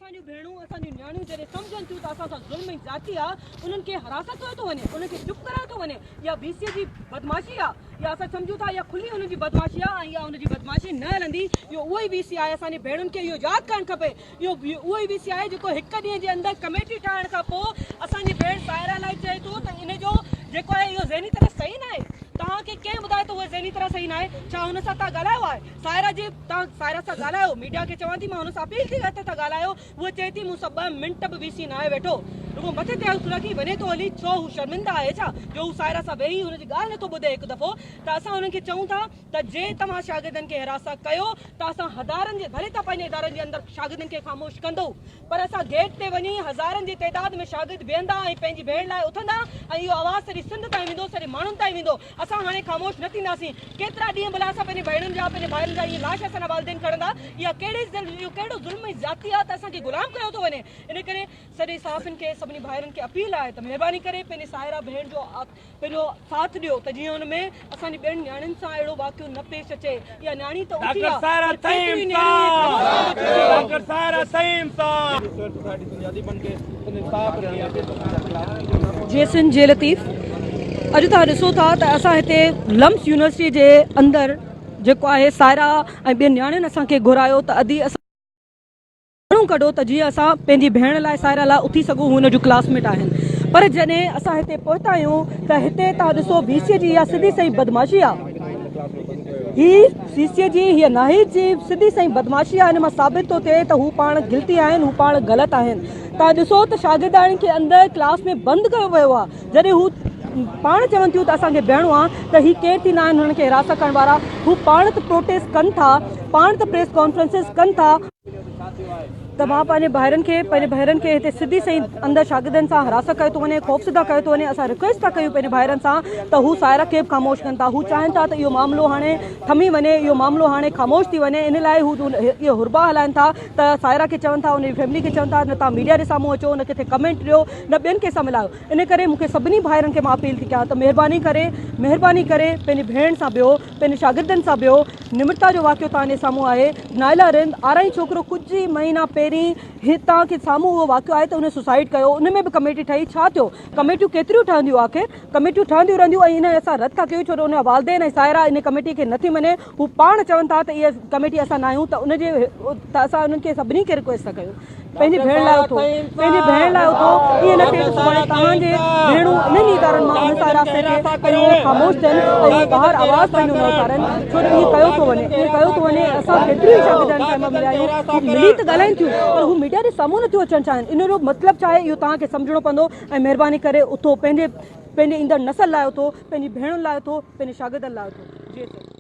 اسان جون ڀيڻون، اسان جون نياڻيون جڏهن سمجهن ٿيون ته اسان سان ظلم ۽ زيادتي آ، انهن کي هراسان ڪيو ٿو وڃي، انهن کي چپ ڪرايو ٿو وڃي، اها وي سي جي بدمعاشي آ، اها اسان سمجهون ٿا اها کلي انهن جي بدمعاشي آ ۽ اها ان جي بدمعاشي نه هلندي، اهو اهو ئي وي سي آهي، اسان جي ڀيڻن کي اهو ياد ڪرڻ کپي، اهو اهو ئي وي سي آهي جيڪو هڪ ڏينهن جي اندر ڪميٽي ٺاهڻ کان پوء اسان جي ڀيڻ سائره لاء چئي ٿو ته ان جو جيڪو آهي اهو ذهني طرح صحيح ناهي، توهان کي ڪنهن ٻڌايو ته اهو ذهني طرح صحيح ناهي، ڇا هن سان توهان ڳالهايو آهي؟ سائره جي توهان سائره سان ڳالهايو، ميڊيا کي چوان ٿي مان هن سان اپيل ٿي ڪيان ته توهان ڳالهايو، هوء چئي ٿي مون سان ٻه منٽ به وي سي ناهي ويٺو، رڳو مٿي تي هٿ رکي وڃي ٿو هلي، ڇو هو شرمنده آهي ڇا جو هو سائره سان ويهي هن جي ڳالهه نٿو ٻڌي هڪ دفعو ته اسان هنن کي چئون ٿا ته جي توهان شاگردن کي هراسان ڪيو ته اسان هزارن جي ڀلي توهان پنهنجي ادارن جي اندر شاگردن کي خاموش ڪندو پر اسان گيٽ تي وڃي هزارن جي تعداد ۾ شاگرد ويهندا ۽ پنهنجي ڀيڻ لاء اٿندا ۽ اهو آواز سڄي سنڌ تائين ويندو سڄي ماڻهن تائين ويندو اسان هاڻي خاموش نه ٿينداسين ڪيترا ڏينهن ڀلا اسان پنهنجي ڀيڻن جا پنهنجي ڀائرن جا ائين لاش اسان جا والدين کڻندا اها ڪهڙي اهو ڪهڙو ظلم ۽ زيادتي آهي ته اسان کي غلام ڪيو ٿو وڃي ان ڪري سڄي صحافين کي سڀني ڀائرن کي اپيل آهي ته مهرباني ڪري پنهنجي سائره ڀيڻ جو پنهنجو ساٿ ڏيو ته جيئن ان ۾ اسان جي ٻين نياڻين سان اهڙو واقعو نه پيش اچي. اها نياڻي ته اٿي آ پر ڪيتريون ئي نياڻيون ائين خاموش ٿي. جي سنڌ جي لطيف اڄ توهان ڏسو ٿا ته اسان هتي لمس يونيورسٽي جي اندر جيڪو آهي سائره ۽ ٻين نياڻين اسان کي گهرايو ته ادي اسان ماڻهو ڪڍو ته جيئن اسان پنهنجي ڀيڻ لاء سائره لاء اٿي سگهون هو هن جون ڪلاس ميٽ آهن پر جڏهن اسان هتي پهتا آهيون ته هتي توهان ڏسو وي سي جي اها سڌي سئين بدمعاشي آهي هي سي سي جي هي ناهيد جي سڌي سئين بدمعاشي آهي ان مان ثابت ٿو ٿئي ته هو پاڻ غلطي آهن هو پاڻ غلط آهن توهان ڏسو ته شاگرداڻين کي اندر ڪلاس ۾ بند ڪيو ويو آهي جڏهن هو پاڻ چون ٿيون ته اسان کي بيهڻو آهي ته هي ڪير ٿيندا آهن هنن کي حراسان ڪرڻ وارا هو پاڻ ته پروٽيسٽ ڪن ٿا پاڻ ته پريس ڪانفرنسز ڪن ٿا ته مان پنهنجي ڀائرن کي پنهنجي ڀائرن کي هتي سڌي سئين اندر شاگردن سان هراسان ڪيو ٿو وڃي خوفزده ڪيو ٿو وڃي اسان رڪويسٽ ٿا ڪيون پنهنجي ڀائرن سان ته هو سائره کي به خاموش ڪن ٿا هو چاهين ٿا ته اهو معاملو هاڻي ٿمي وڃي اهو معاملو هاڻي خاموش ٿي وڃي ان لاء هو اهو حربا هلائن ٿا ته سائره کي چون ٿا ان جي فيملي کي چون ٿا نه توهان ميڊيا جي سامهون اچو نه ڪٿي ڪمينٽ ڏيو نه ٻين ڪنهن سان ملايو ان ڪري مون کي سڀني ڀائرن کي مان اپيل ٿي ڪيان ته مهرباني ڪري مهرباني ڪري پنهنجي ڀيڻ سان بيهو پنهنجي شاگردن سان ٻيو نمرتا جو واقعو توهان جي سامهون آهي نائلا رند آرائين ڇوڪرو ڪجهه ئي مهينا پهرين هي توهان کي سامهون اهو واقعو آهي ته ان سوسائيڊ ڪيو ان ۾ به ڪميٽي ٺهي ڇا ٿيو ڪميٽيون ڪيتريون ٺهنديون آخر ڪميٽيون ٺهنديون رهنديون ۽ ان اسان رد ٿا ڪيون ڇو جو ان جا والدين ۽ سائرا ان ڪميٽي کي نٿي مڃي هو پاڻ چون ٿا ته اها ڪميٽي اسان ناهيون ته ان جي ته اسان انهن کي سڀني کي رڪويسٽ ٿا ڪيون پنهنجي ڀيڻ لاء اٿو، پنهنجي ڀيڻ لاء اٿو، ائين نه ٿئي ته سڀاڻي توهان جي ڀيڻون انهن ئي ادارن مان انهن سان راستي ٿئي ۽ اهي خاموش ٿين ۽ اهي ٻاهر آواز پنهنجو نه اٿارين، ڇو جو ائين ڪيو ٿو وڃي، ائين ڪيو ٿو وڃي، اسان ڪيتريون ئي شاگردياڻين سان اهي مليا آهيون، هو ملي ته ڳالهائين ٿيون پر هو ميڊيا جي سامهون نٿيون اچڻ چاهين، ان جو مطلب ڇا آهي اهو توهان کي سمجهڻو پوندو ۽ مهرباني ڪري اٿو، پنهنجي پنهنجي ايندڙ نسل لاء اٿو، پنهنجي ڀيڻن لاء اٿو، پنهنجي شاگردن لاء اٿو. جي سر.